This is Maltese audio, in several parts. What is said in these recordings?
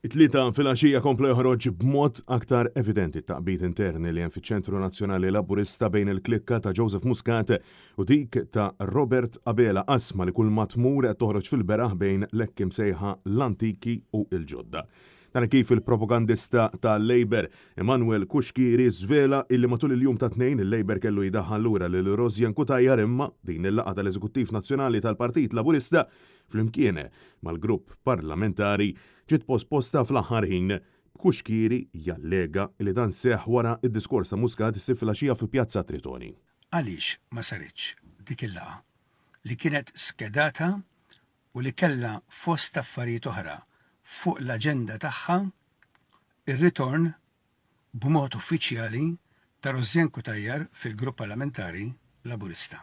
It-Tlieta filgħaxija kompla joħroġ b'mod aktar evidenti t-taqbid intern li hemm fiċ-Ċentru Nazzjonali Laburista bejn il-klikka ta' Joseph Muscat u dik ta' Robert Abela, qasma li kull ma tmur qed toħroġ fil-beraħ bejn l-hekk imsejħa l-antiki u l-ġodda. Dan hekk kif il-propagandista tal-Labour, Emanuel Cuschieri żvela illi matul il-jum tat-Tnejn il-Labour kellu jdaħħal lura lil Rosianne Cutajar imma din il-laqgħa tal-Eżekuttiv Nazzjonali tal-Partit Laburista flimkien mal-grupp parlamentari ġiet posposta fl-aħħar ħin, b'Cuschieri jallega li dan seħħ wara d-diskors ta' Muscat is-Sibt filgħaxija fi Pjazza Tritoni. Għaliex ma saritx dik il-laqgħa li kienet skedata u li kellha fost affarijiet oħra fuq l-aġenda tagħha r-ritorn b'mod uffiċjali ta' Rosianne Cutajar fil-Grupp Parlamentari Laburista.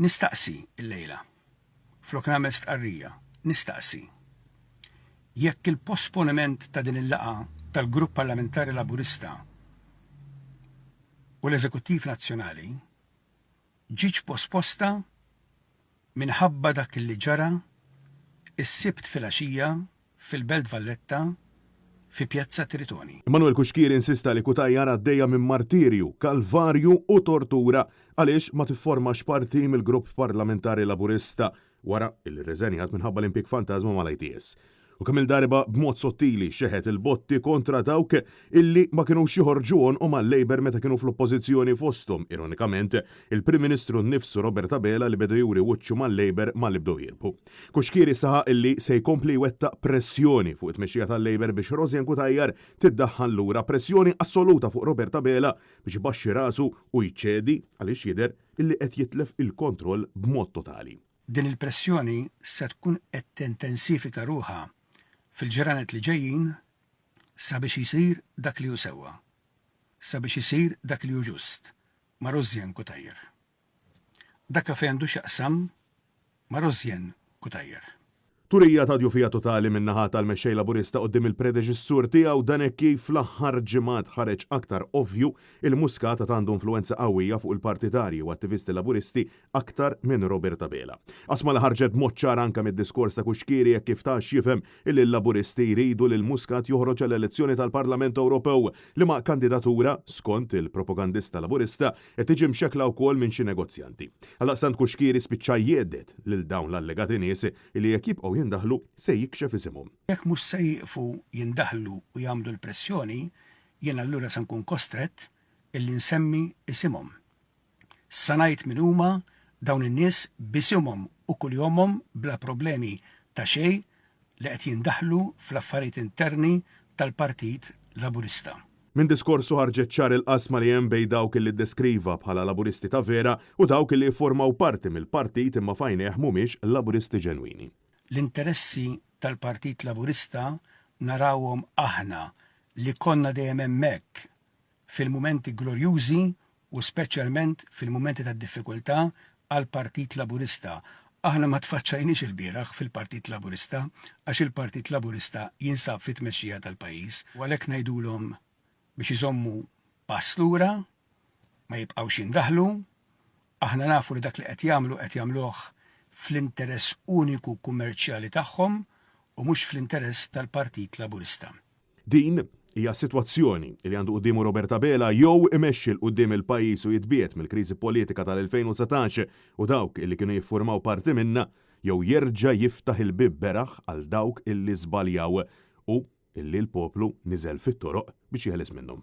Nistaqsi illejla, flok nagħmel stqarrija, nistaqsi jekk il-posponiment ta' din il-laqgħa tal-Grupp Parlamentari Laburista u l-Eżekuttiv Nazzjonali ġietx posposta minħabba dak li ġara s-Sibt filgħaxija fil-Belt Valletta fi Pjazza Tritoni. Emanuel Cuschieri insista li Cutajar għaddejja minn martirju, kalvarju u tortura għaliex ma tifformax parti mill-Grupp Parlamentari Laburista wara li rriżenjat minħabba l-impjieg fantażma mal-ITS. U kemm-il darba b'mod sottili xeħet il-botti kontra dawk illi ma kinux joħorġu għonqhom għal-Labour meta kienu fl-Oppożizzjoni fosthom, ironikament, il-Prim Ministru nnifsu Robert Abela li beda juri wiċċu mal-Labour malli bdew jirbħu. Cuschieri saħaq illi se jkompli jwettaq pressjoni fuq it-tmexxija tal-Labour biex Rosianne Cutajar tiddaħħal lura, pressjoni assoluta fuq Robert Abela biex ibaxxi rasu u jċedi għaliex jidher illi qed jitlef il-kontroll b'mod totali. Din il-pressjoni se tkun qed tintensifika ruħha fil-ġranet li ġejjin sabiex isir dak li hu sewwa, sabiex isir dak li hu ġust ma' Rosianne Cutajar. Dak fejn għandu x'jaqsam ma' Rosianne Cutajar. Turija ta' djufija totali min-naħa tal-Mexxej Laburista quddiem il-predeċessur tiegħu dan hekk kif fl-aħħar ġimgħat ħareġ aktar ovvju il Muscat għad għandu influwenza qawwija fuq il-partitarji u attivisti Laburisti aktar minn Robert Abela. Qasma li ħarġet b'mod ċar anke mid-diskors ta' Cuschieri hekk kif ta x'jifhem illi l-Laburisti jridu lil Muscat joħroġ għall-elezzjoni tal-Parlament Ewropew liema kandidatura, skont il-propagandista Laburista, Qed tiġi mxekkla wkoll minn xi negozjanti. Għaldaqstant Cuschieri spiċċa jhedded lil dawn l-allegati nies li jekk jibqgħu jindaħlu se jikxef isimhom. Jekk mhux se jieqfu jindaħlu u jagħmlu l-pressjoni, jien allura se nkun kostrett illi nsemmi isimhom. Sa ngħid min huma dawn in-nies b'isimhom u kuljomhom bla problemi ta' xejn li qed jindaħlu fl-affarijiet interni tal-Partit Laburista. Minn diskorsu ħarġet ċar il-qasma li hemm bejn dawk li ddeskriva bħala Laburisti ta' vera u dawk li jifformaw parti mill-partit imma f'għajnejh mhumiex Laburisti ġenwini. L-interessi tal-Partit Laburista narawhom aħna li konna dejjem hemmhekk fil-mumenti glorjużi u speċjalment fil-mumenti ta' diffikultà għall-Partit Laburista. Aħna ma tfaċċajniex ilbieraħ fil-Partit Laburista għax il-Partit Laburista jinsab fit-tmexxija tal-pajjiż u għalhekk ngħidulhom biex iżommu pass lura, ma jibqgħux jindaħlu. Aħna nafu li dak li qed jagħmlu qed jagħmluh fl-interess uniku kummerċjali tagħhom u mhux fl-interess tal-Partit Laburista. Din hija s-sitwazzjoni li għandu quddiemu Robert Abela jew imexxi 'l quddiem il-pajjiż u jitbiegħed mill-kriżi politika tal-2019 u dawk li kienu jiffurmaw parti minnha jew jerġa' jiftaħ il-bieb beraħ għal dawk illi żbaljaw u illi l-poplu niżel fit-toroq biex jeħles minnhom.